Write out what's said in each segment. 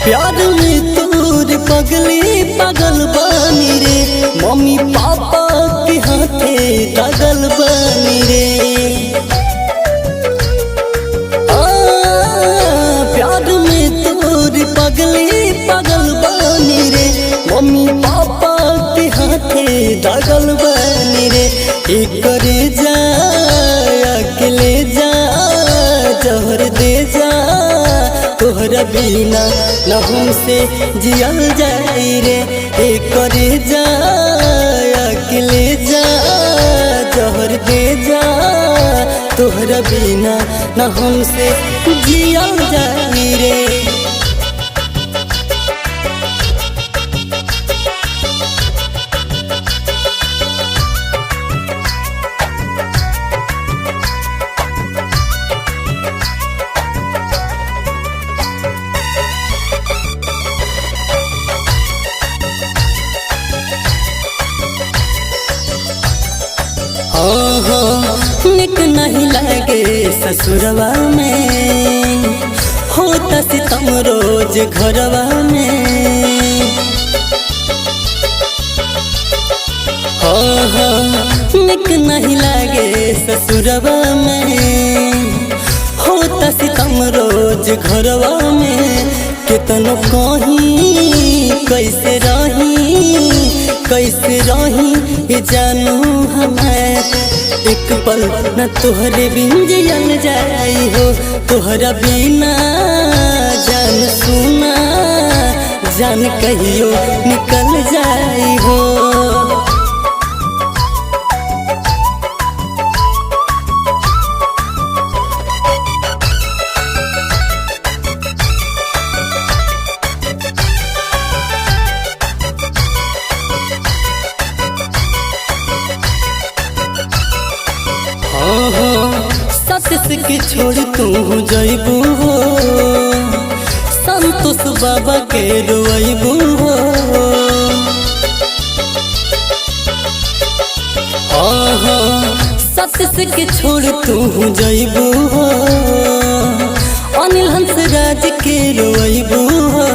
प्यार में तोर पगली पागल बानी रे, मम्मी पापा के हाथे दगल बानी रे। आ, प्यार में तोर पगली पागल बानी रे, मम्मी पापा के हाथे दगल बानी रे। एक करे जा अकेले जा जहर दे जा, तोहरा बिना न हमसे जियल जाई रे। एक करे जा अकेले जा जहर दे जा, तोहरा बिना न हमसे जियल जाई रे। हो निक नहीं लगे ससुरवा में, होता सितम रोज घरवा में। हो निक नहीं लगे ससुरवा में, होता सितम रोज घरवा में। कितनो कहीं कैसे रही कैसे रही ये जानू हमें, एक पल न तोहरे बिन जियल जाई हो। तोहरा बिना जान सुना जान कहियो निकल जाई हो। सतीश के छोड़ तू जइबू हो, संतोष बाबा के रोइबू हो। सतीश के छोड़ तू जइबू हो, अनिल हंसराज के रोइबू हो।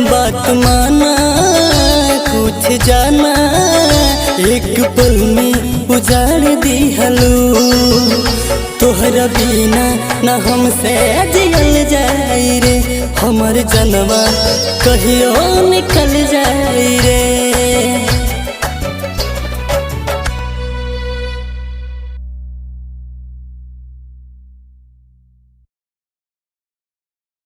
बात माना कुछ जाना, एक पल में उजाड़ दी हलू। तोहरा बिना न हमसे जियल जाई रे, हमर जनवा कहियो निकल जाई रे।